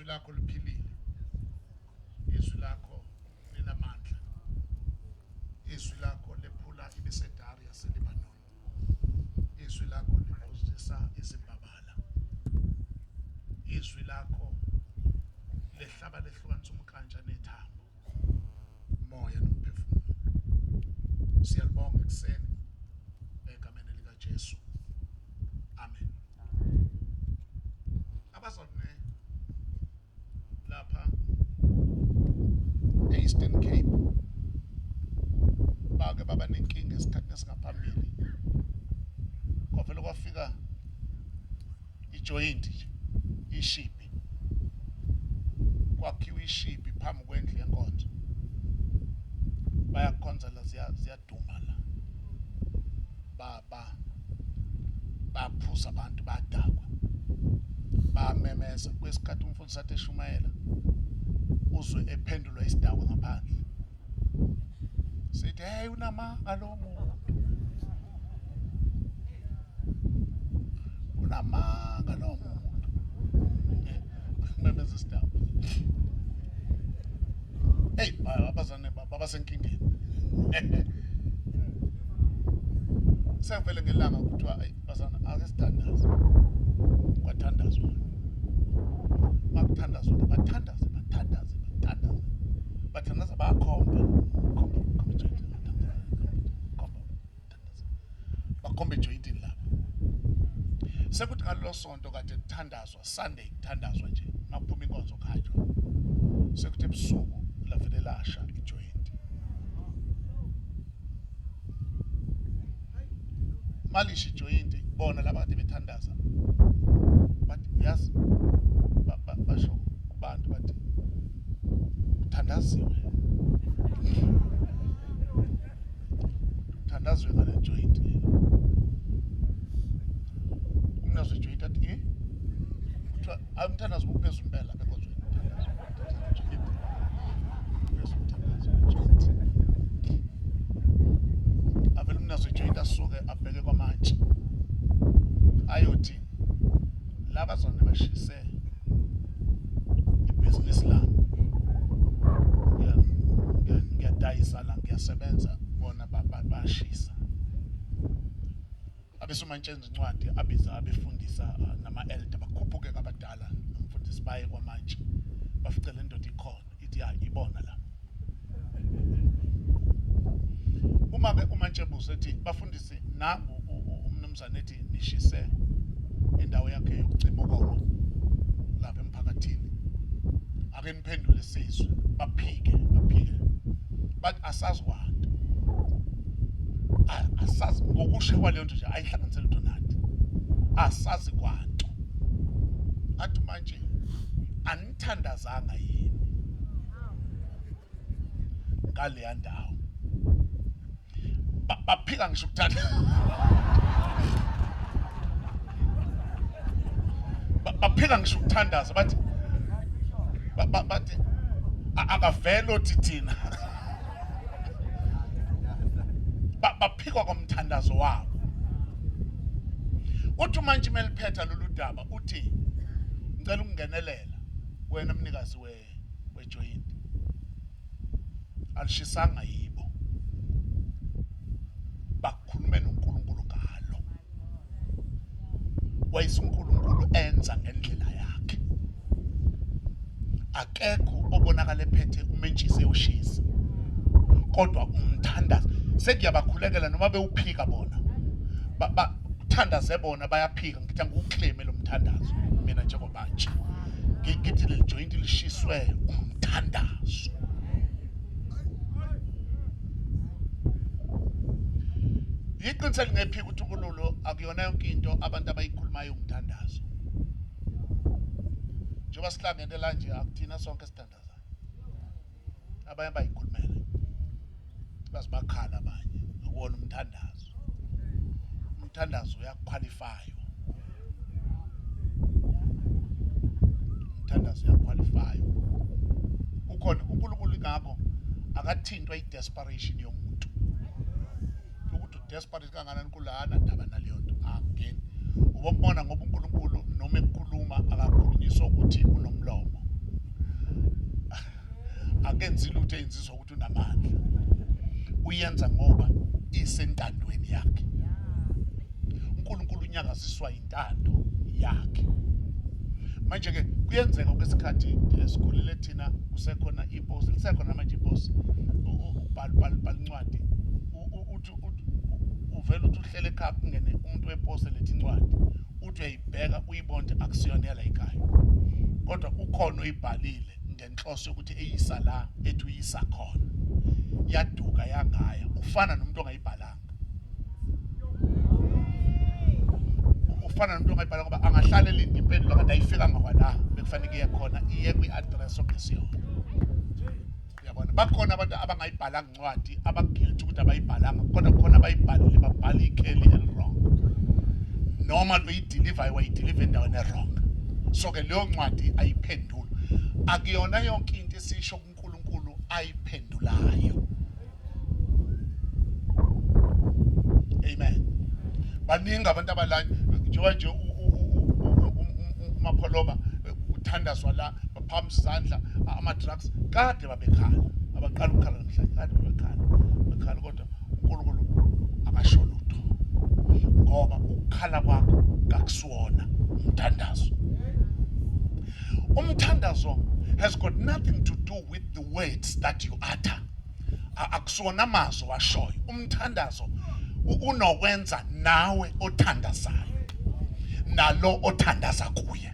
Izwi lakho liphilile. Izwi lakho linamandla. Izwi lakho lephula imisedari yaseLebanon. Izwi lakho liphuzisa izimbabala. Izwi lakho lehlaba lehlukanisa umkantsha nethambo. Moya nomphefumulo. Siyalibonga ekuseni egameni likaJesu. Amen. Abazalwane lapha e-Eastern Cape bake baba nenkinga esikhathini esingaphambili kwavele kwafika ijoyinti nje ishipi kwakhiwa ishipi phambi kwendlu yenkonzo bayakhonza la ziyaduma la ba baphuza abantu badakwa bamemeza kwesikhathi umfundisi athi eshumayela uzwe ephendulwa isidakwa ngaphandle sithi hey unamanga lo muntu unamanga lo muntu memeza isidakwa hey abazane babasenkingeni Sekuvele ngelanga kuthiwa ayi bazana ake sithandaze. Kwathandazwa. Makuthandazwa bathandaze bathandaze bathandaze. Bathandaza bakhomba. Khomba khomba joint khomba thandaza. Bakhomba ejoyintini lapho. Sekuthi ngalelo sonto kade kuthandazwa Sunday kuthandazwa nje makuphuma inkonzo khanjwa. Sekuthi ebusuku lavele lasha ijoyinti. Malisha ijoyinti bona laba kade bethandaza bathi uyazi basho kubantu bathi kuthandaziwe kuthandaziwe ngale joyinti le umnazo ijoyinti athi eh kuthiwa umthandazo uphezulu impela benkonzweni Avele umnazo ijoyinti asuke abheke kwamantshi ayothi laba zona bashise ibhizinisi lami ngiyadayisa la ngiyasebenza bona bashisa Abesomantshenza incwadi abiza abefundisa uh, nama-elder bakhuphuke kabadala nomfundisi baye kwamantshi bafice le ndoda ikhona ithi ya ibona la uma-ke umantshebuzo ethi bafundisi nangu umnumzane ethi nishise indawo yakhe yokucima ukoma lapha emphakathini ake niphendule sizwe baphike baphike bathi asazi kwanto asazi ngokusho kwaleyo nto nje ayihlanganise lutho nathi asazi kwanto athi manje anithandazanga yini ngaleya ndawo baphika ngisho ukuthanda baphika ngisho ukuthandaza bathi bathi akavele othi thina baphikwa komthandazo wabo uthi manje meliphetha lolu daba uthi ngicela ukungenelela wena mnikazi we wejoyinti alishisanga yibo bakhulume noNkulunkulu ngalo wayise uNkulunkulu enza ngendlela yakhe akekho obonakala ephethe umentshisi ewushisa kodwa umthandazo sekuyabakhulekela noma bewuphika bona bathandaze bona bayaphika ngithi angiwuclaime lo mthandazo mina njengobantshi ngithi leli joint lishiswe umthandazo Iqiniso elingephika ukuthi uNkulunkulu akuyona yonke into abantu abayikhulumayo umthandazo. Njengoba sihlangene la nje akuthina sonke esithandazayo. Abanye bayikhulumela. Bazibakhala abanye akuwona umthandazo. Umthandazo uyaqualify. Umthandazo uyaqualify. Ukhona uNkulunkulu ingakho akathintwa i-desperation yomuntu. Ukuthi udesperate kangakanani kulana ndaba naleyo nto akungeni. Ubombona ngoba uNkulunkulu noma ekhuluma akakhulunyiswa ukuthi unomlomo. Akenzi lutho eyenziswa ukuthi unamandla, uyenza ngoba isentandweni yakhe. uNkulunkulu unyakaziswa intando yakhe. Manje ke kuyenzeka kwesikhathi esikhulele thina kusekhona iposi, lisekhona manje iposi, ubhala ubhala ubhala incwadi, uthi uvela uthi uhlele ekhaya kungene umuntu weposi eletha incwadi, uthi uyayibheka uyibone akusiyona yala ekhaya, kodwa ukhona oyibhalile ngenhloso yokuthi eyisa la ethi uyisa khona, yaduka yangaya. Ufana nomuntu ongayibhalanga, ufana nomuntu ongayibhalanga ngoba angahlala elinde impendulo kanti ayifikanga kwala bekufanele iye khona, iye kwi-address ongesiyona. Uyabona, bakhona abantu abangayibhalanga incwadi, abaguilty ukuthi abayibhalanga, kodwa khona abayibhalile, babhala ikheli eli-wrong, noma loyideliver wayideliver endaweni e-wrong. So ke leyo ncwadi ayiphenduli. Akuyona yonke into esisho kuNkulunkulu ayiphendulayo. Amen. Baningi abantu abalanye njengoba nje uMapholoba uthandazwa la, baphakamisa izandla, ama-drugs kade babekhala, abaqala ukukhala namhlanje, kade babekhala bekhala, kodwa uNkulunkulu akasho lutho ngoba ukukhala kwakho kakusiwona umthandazo. Umthandazo has got nothing to do with the words that you utter. Akusona amazwi washoyo. Umthandazo unokwenza nawe othandazayo nalo othandaza kuye.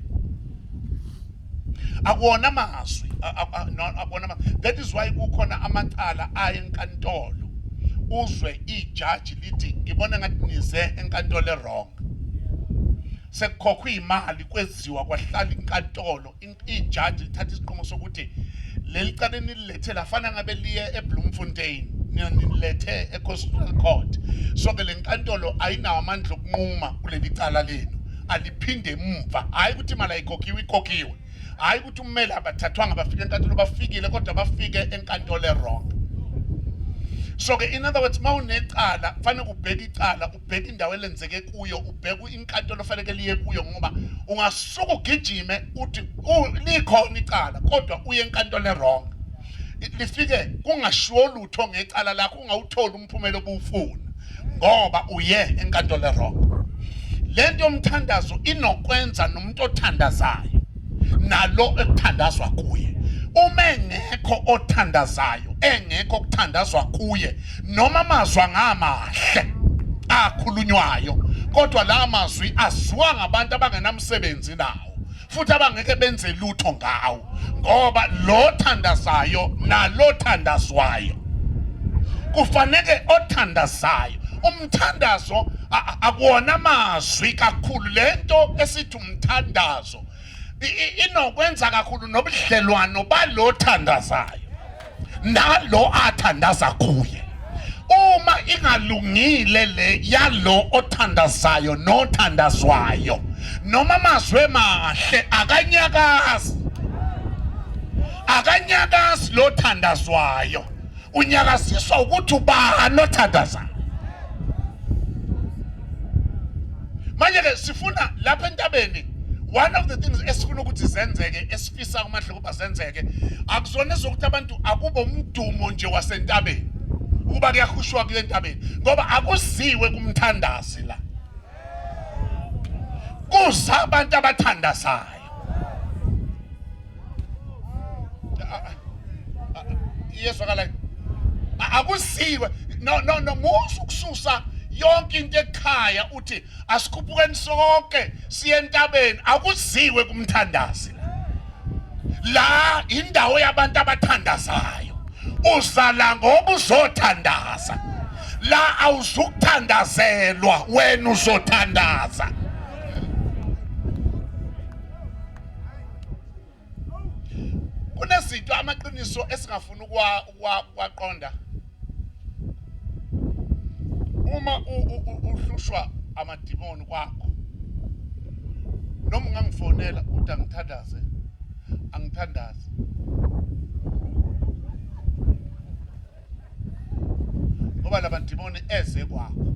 Akuwona amazwi, akuwona amazwi. That is why kukhona amacala aye enkantolo, uzwe ijaji lithi ngibona ngathi nize enkantolo e-wrong, sekukhokhwa imali kweziwa kwahlala inkantolo, ijaji lithatha isinqumo sokuthi leli cala enililethe lafana ngabe liye eBloemfontein, nilethe eConstitutional Court, so ke le nkantolo ayinawo amandla okunquma kuleli cala lenu, aliphinde emumva. Hhayi ukuthi imali ayikhokhiwe, ikhokhiwe. Hhayi ukuthi ummeli abathathwanga bafike enkantolo, bafikile, kodwa bafike enkantolo e-wrong. So ke in other words, mawunecala kufanele ubheke icala, ubheke indawo elenzeke kuyo, ubheke inkantolo ofanele liye kuyo, ngoba ungasuka ugijime uthi likhona icala kodwa uye enkantolo e-wrong, lifike kungashiwo lutho ngecala lakho, ungawutholi umphumela obuwufuna ngoba uye enkantolo e-wrong. Lento yomthandazo inokwenza nomuntu othandazayo nalo ekuthandazwa kuye. Uma engekho othandazayo, engekho okuthandazwa kuye, noma amazwi angamahle akhulunywayo, kodwa la mazwi aziwa ngabantu abangenamsebenzi nawo futhi abangeke benze lutho ngawo, ngoba lo thandazayo nalo thandazwayo kufaneke othandazayo. Umthandazo akuwona amazwi kakhulu. Lento esithi umthandazo inokwenza kakhulu nobudlelwano balo thandazayo nalo athandaza kuye. Uma ingalungile le yalo othandazayo nothandazwayo, noma amazwi emahle akanyakazi, akanyakazi lo thandazwayo, unyakaziswa ukuthi ubani othandazayo. Manje ke sifuna lapha entabeni, one of the things esifuna ukuthi zenzeke, esifisa kumahle ukuba zenzeke, akuzona ezokuthi abantu akube umdumo nje wasentabeni ukuba kuyakhushwa kule ntabeni, ngoba akuziwe kumthandazi la, kuza abantu abathandazayo. Iyezwakala, akuziwe. No, no, no, musu ukususa yonke into ekhaya uthi asikhuphukeni sonke siye entabeni. Akuziwe kumthandazi la, indawo yabantu abathandazayo. Uzala ngoba uzothandaza la, awuzukuthandazelwa wena, uzothandaza. Kunezinto, amaqiniso esingafuni ukuwaqonda. Uma uhlushwa amadimoni kwakho, noma ungangifonela uthi angithandaze, angithandaze, ngoba lamadimoni eze kwakho.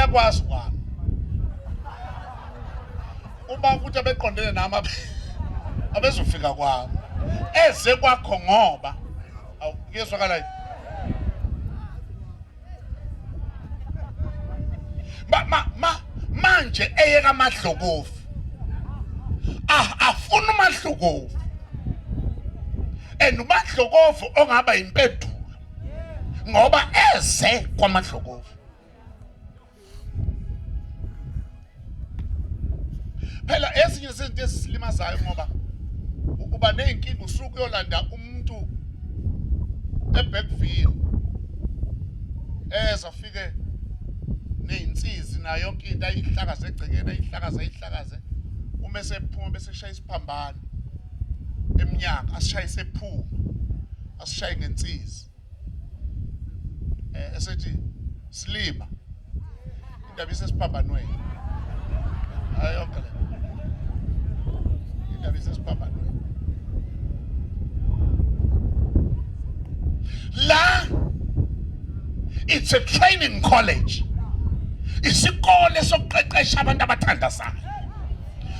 Bayakwazi kwami uma ukuthi abeqondene nami abezofika kwami eze kwakho ngoba kuyezwakala yini? Ma ma ma manje eye kaMadlokovu ah afuna uMadlokovu and uMadlokovu ongaba impendulo ngoba eze kwaMadlokovu. Phela ezinye izinto ezisilimazayo ngoba uba nezinkinga usuke uyolanda umuntu eBergville eza fike nezinsizi nayo yonke into ayihlakaze egcekeni ayihlakaze ayihlakaze uma esephuma bese shaya isiphambano eminyaka asishayise ephuma asishaye ngensizi eh esethi silima indaba isesiphambanweni ayonke le indaba isesiphambanweni la. It's a training college, isikole sokuqeqesha abantu abathandazayo.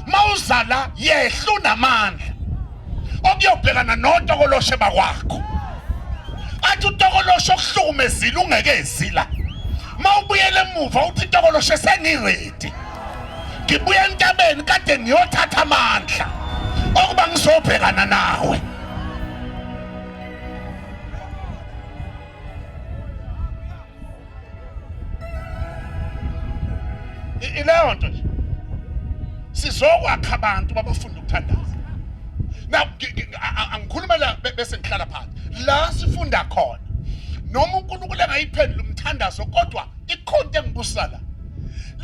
Mawuzala yehla unamandla okuyobhekana notokoloshe bakwakho, athi utokoloshe okuhlukumezile ungekezi la. Mawubuyela emuva uthi tokoloshe sengiredi, ngibuya entabeni kade ngiyothatha amandla okuba ngizobhekana nawe. Ileyo nto nje sizokwakha abantu babafunda ukuthandaza. Now angikhulumela bese ngihlala phansi la sifunda khona noma uNkulunkulu engayiphendula umthandazo, kodwa ikhona into engibusa la.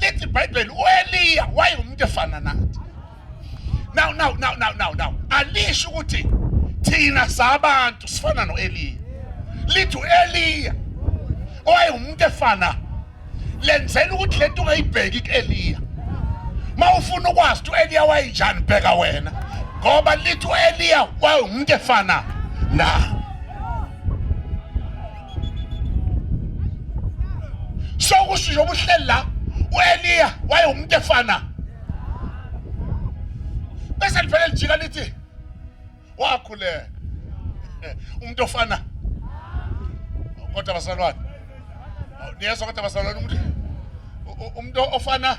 Lithi iBhayibheli uEliya wayewumuntu efana nathi. Now now now now now now alisho ukuthi thina sabantu sifana noEliya. Lithi uEliya owayewumuntu efana, lenzela ukuthi lento ungayibheki kuEliya. Mawufuna ukwazi ukuthi uEliya wayenjani, bheka wena, ngoba lithi uEliya wayewumuntu efana na. So kusho nje ubuhleli la, uEliya wayewumuntu efana, bese livele lijika lithi wakhuleka umuntu ofana. Kodwa bazalwane, niyezwa? Kodwa bazalwane, umuntu ofana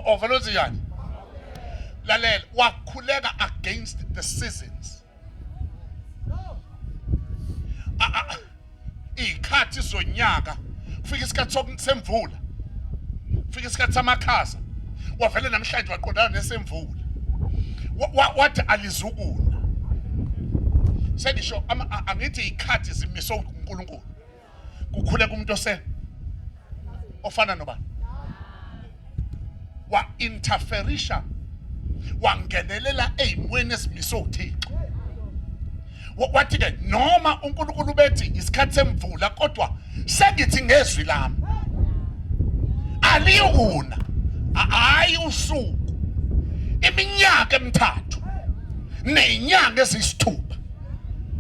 ovele uthi njani? Lalela, wakhuleka against the seasons, iy'khathi zonyaka. Kufika isikhathi semvula, kufika isikhathi samakhaza, wavele namhlanje waqondana nesemvula, wathi alizukuna. Sengisho angithi iy'khathi zimiswe uNkulunkulu. Kukhuleka umuntu ose ofana nobani wa-interferisha, wangenelela ey'mweni ezimiswe uThixo. Wathi-ke noma uNkulunkulu bethi isikhathi semvula, kodwa sengithi ngezwi lami aliyukuna, hhayi usuku, iminyaka emithathu ney'nyanga eziyisithupha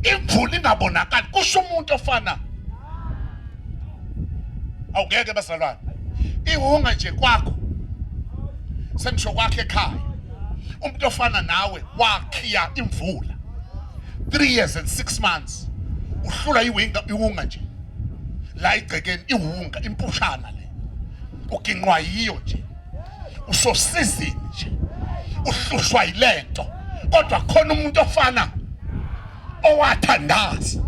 imvula ingabonakali. Kusho umuntu ofana. Awungeke bazalwane, iwunga nje kwakho, sengisho kwakhe ekhaya, umuntu ofana nawe wakhiya imvula 3 years and 6 months, uhlula iwinga, iwunga nje la igcekeni, iwunga impushana le uginqwa yiyo nje, usosizini nje, uhlushwa yilento, kodwa khona umuntu ofana owathandaza,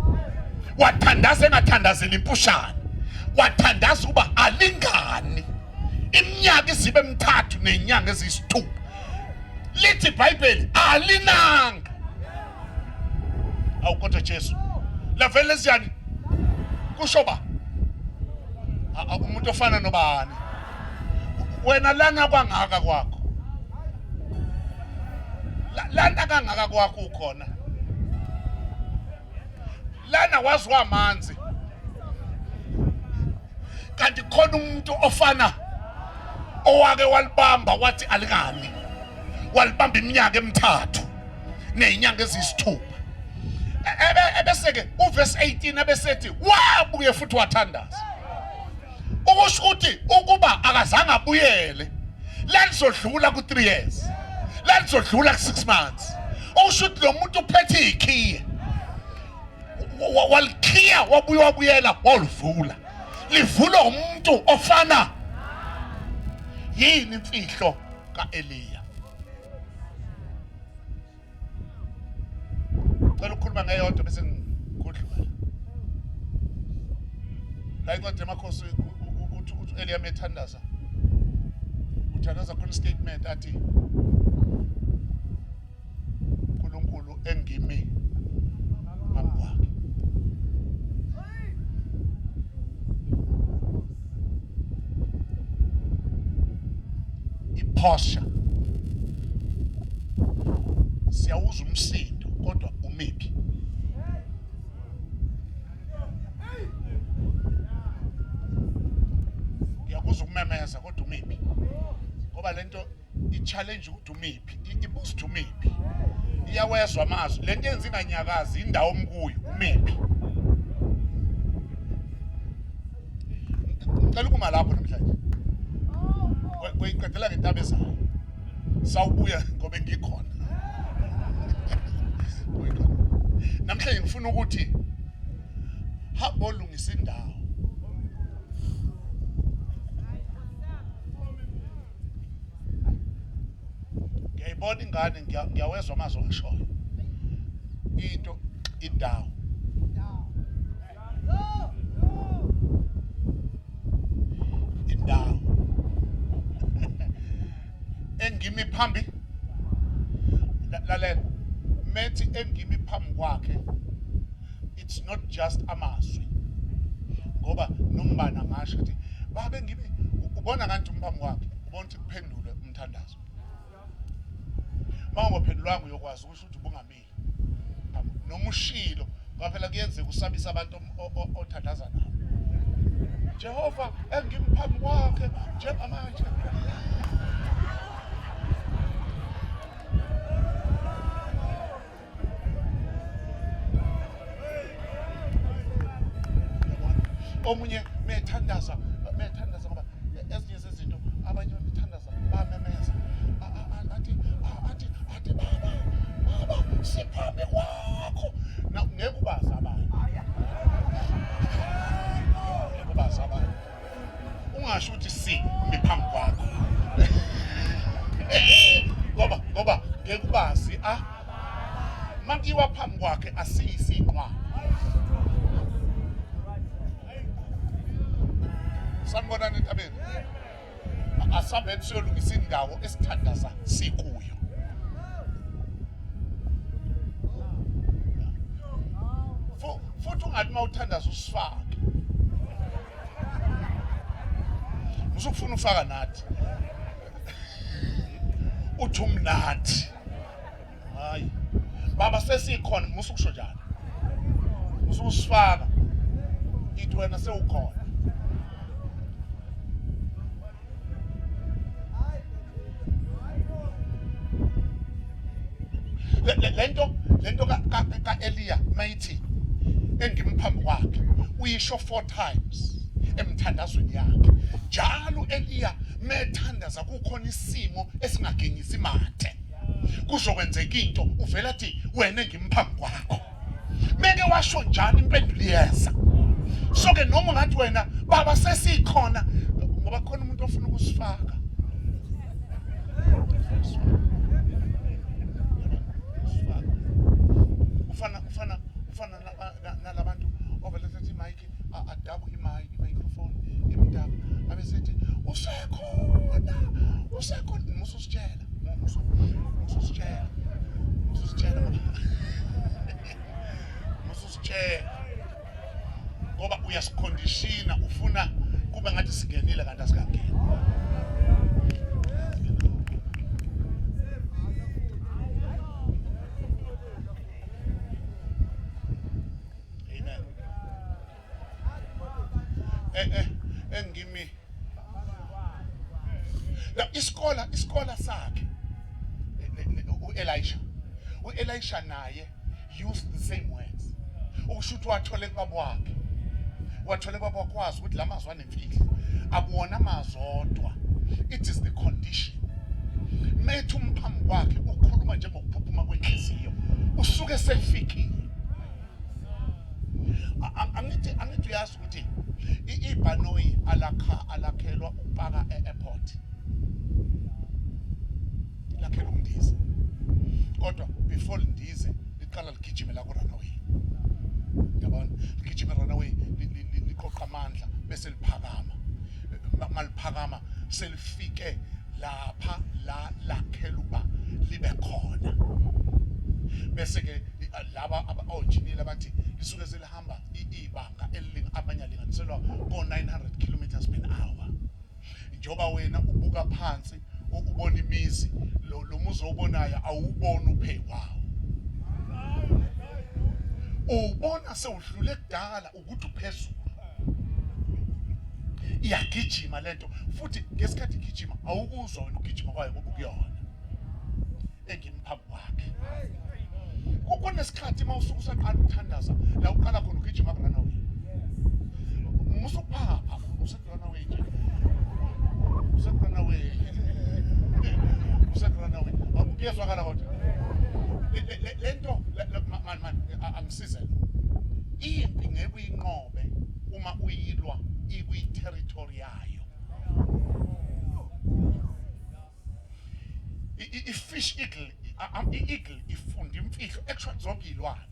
wathandaza engathandazeli impushana, wathandaza ukuba alingani iminyaka izibe emithathu nezinyanga eziyisithupha. Lithi iBhayibheli alinanga. Awu kodwa Jesu, lavele leziyani kusho ba umuntu ofana nobani wena lana kwangaka kwakho, lana kangaka kwakho ukhona lana waziwa amanzi, kanti khona umuntu ofana owake walibamba wathi alikani, walibamba iminyaka emithathu nezinyanga eziyisithupha. Ebese-ke uverse 18 abesethi wabuye futhi wathandaza. Ukusho ukuthi ukuba akazange abuyele lalizodlula ku-3 years, lalizodlula ku-6 months. Okusho ukuthi lo muntu uphethe ikhiye, walikhiya, wabuye wabuyela walivula, livulwa umuntu ofana. Yini imfihlo kaEliya? Cela ukukhuluma ngeyodwa bese ngigudluka la. Incwadi yamakhosi, uthi u-Eliya methandaza, uthandaza khona statement athi, uNkulunkulu engimi phambi kwakhe. Iposture, siyawuza umsindo, kodwa umiphi? Ngiyakuzwa ukumemeza, kodwa umiphi? Ngoba lento i-challenge ukuthi umiphi, ibuza ukuthi umiphi, iyawezwa amazwi. Lento yenza inganyakazi indawo omkuyo, umiphi? Ngicela ukuma lapho namhlanje, kuyiqedela ngentaba ezayo, sawubuya ngoba ngikhona namhlanje. Ngifuna ukuthi hamba olungisa indawo. Ngiyayibona ingane, ngiyawezwa amazwi angishoyo. Into indawo, indawo engimi phambi. Lalela, methi engimi phambi kwakhe, it's not just amazwi, ngoba nombani angasho ukuthi babe ngimi. Ubona kanti umphambi kwakhe, ubona ukuthi kuphendulwe umthandazo. Uma ungaphendulwanga, uyokwazi ukusho ukuthi ubungamile noma ushilo, ngoba phela kuyenzeka usabisa abantu othandaza nabo. Jehova engimphambi kwakhe njengamanje. Omunye methandaza, methandaza, ngoba ezinye zezinto abanye bethandaza bamemeza, athi athi athi baba, baba, siphambi kwakho. Ngeke ubazi abanye, ngeke ubazi abanye. Ungasho ukuthi si ngiphambi kwakho, ngoba ngeke ubazi. A makiwa phambi kwakhe asiyisinqwa. Sanibonani entabeni. Asambeni siyolungisa indawo esithandaza sikuyo. Futhi ungathi uma uthandaza usifake, usufuna ufaka nathi, uthi umnathi, hayi baba, sesikhona. Musa ukusho njalo, usukusifaka, ithi wena sewukhona. Lento ka-Eliya mayithi engimphambi kwakhe, uyisho four times emthandazweni yakhe. Njalo Eliya methandaza kukhona isimo esingagenyisi mathe, kuzokwenzeka into, uvela athi, wena engimphambi kwakho. Meke washo njalo, impendulo iyeza. So ke noma ungathi wena baba sesikhona, ngoba khona umuntu ofuna ukusifaka. Ufana nalabantu ovele sethi imic, adabu imic, i-microphone imdaba, abesethi usekhona, usekhona. Mususitshela, mususitshela, mususitshela, mususitshela, ngoba uyasikhondishina, ufuna kube ngathi singenile kanti asikangeni. Amen. Engimi la iskola sakhe uElisha, uElisha naye used the same words, ukusho ukuthi wathole kubaba wakhe. Wathole baba wakwazi ukuthi la mazwi anemfihlo. Akuwona amazwi odwa. It is the condition. Methu umphambi kwakhe ukhuluma njengokuphuphuma kwenhliziyo. Usuke sefikile. Angithi angithi uyazi ukuthi ibhanoyi alakha alakhelwa ukupaka e-airport. Lakhelwa ukundiza. Kodwa before lindize liqala ligijime la ku-runaway. Yabona? Ligijime runaway liqoqa amandla bese liphakama. Maliphakama selifike lapha la lakhela ukuba libe khona. Bese ke laba onjiniyela bathi lisuke selihamba ibanga elilinga amanye alinganiselwa ko-900 kilometers per hour. Njengoba wena ubuka phansi ubona imizi lo muzi owubonayo awuboni uphe kwawo. Uwubona sewudlule kudala ukuthi uphezulu. Iyagijima lento futhi ngesikhathi igijima awukuzwa wena ukugijima kwayo ngoba ukuyona. Engimphambili kwakhe. Kunesikhathi uma usuke usaqala ukuthandaza la uqala khona ugijima ku-runaway. Musukuphapha useku-runaway nje. Useku-runaway. Useku-runaway. Kuyezwakala kodwa. Le nto man man angisize lo. Impi ngeke uyinqobe uma uyilwa ikwi-territory yayo. I-fish eagle i-eagle ifunda imfihlo actually zonke iy'lwane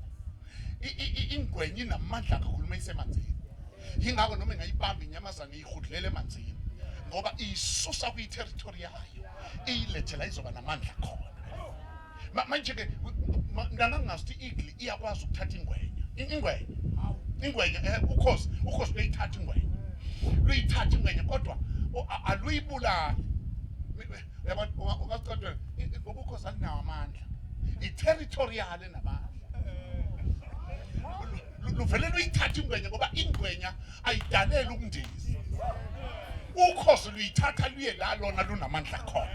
ingwenya inamandla kakhulu uma isemanzini yingakho noma ingayibamba inyamazane iyihudlela emanzini ngoba iyisusa kwi-territory yayo iyilethe la izoba namandla khona manje-ke ngangangazi ukuthi i-eagle iyakwazi ukuthatha ingwenya ingwenya ingwenya eh, ukhozi ukhozi luyithatha ingwenya luyithatha ingwenya kodwa aluyibulali uyabona ungasiqondela ngoba ukhozi alinawo amandla i-territorial enamandla luvele luyithatha ingwenya ngoba ingwenya ayidaleli ukundiza ukhozi luyithatha luye la lona lunamandla khona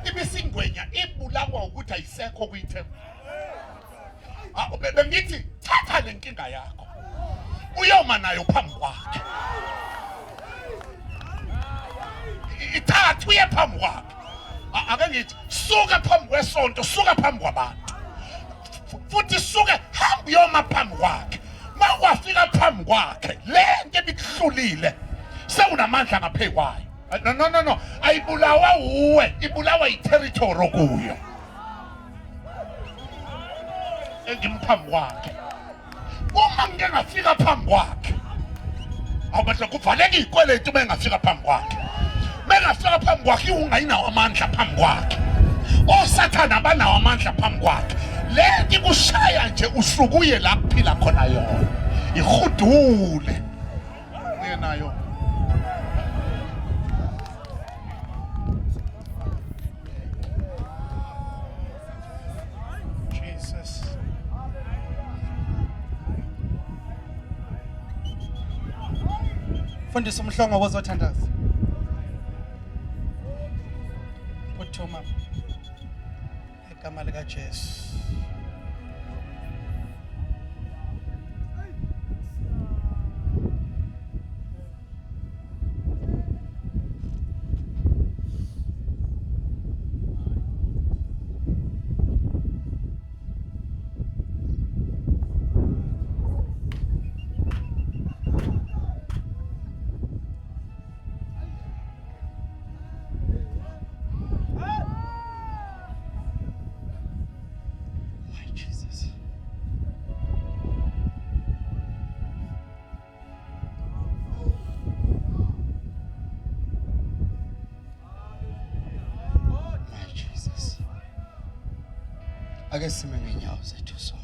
ibisingwenya ibulawa ukuthi ayisekho kuyithemba ah, bengithi thatha le nkinga yakho uyoma nayo phambi kwakhe ithathe uye phambi kwakhe ake ngithi suka phambi kwesonto suka phambi kwabantu futhi suke hamba uyoma phambi kwakhe mawafika phambi kwakhe le nto ebikuhlulile sewunamandla ngaphezu kwayo no no no no ayibulawa uwe ibulawa i-territory okuyo engimphambi kwakhe uma ngike ngafika phambi kwakhe awubahle kuvaleka izikweletu uma engafika phambi kwakhe bengafika phambi kwakhe iwungayinawo amandla phambi kwakhe osathane abanawo amandla phambi kwakhe le nto ikushaya nje usukuye la kuphila khona yona ihudule uye nayo Jesus. Fundisa umhlongo wozothandaza. Phuthuma igama likaJesu. My Jesus. My Jesus. Ake sime ngenyawo zethu sonke.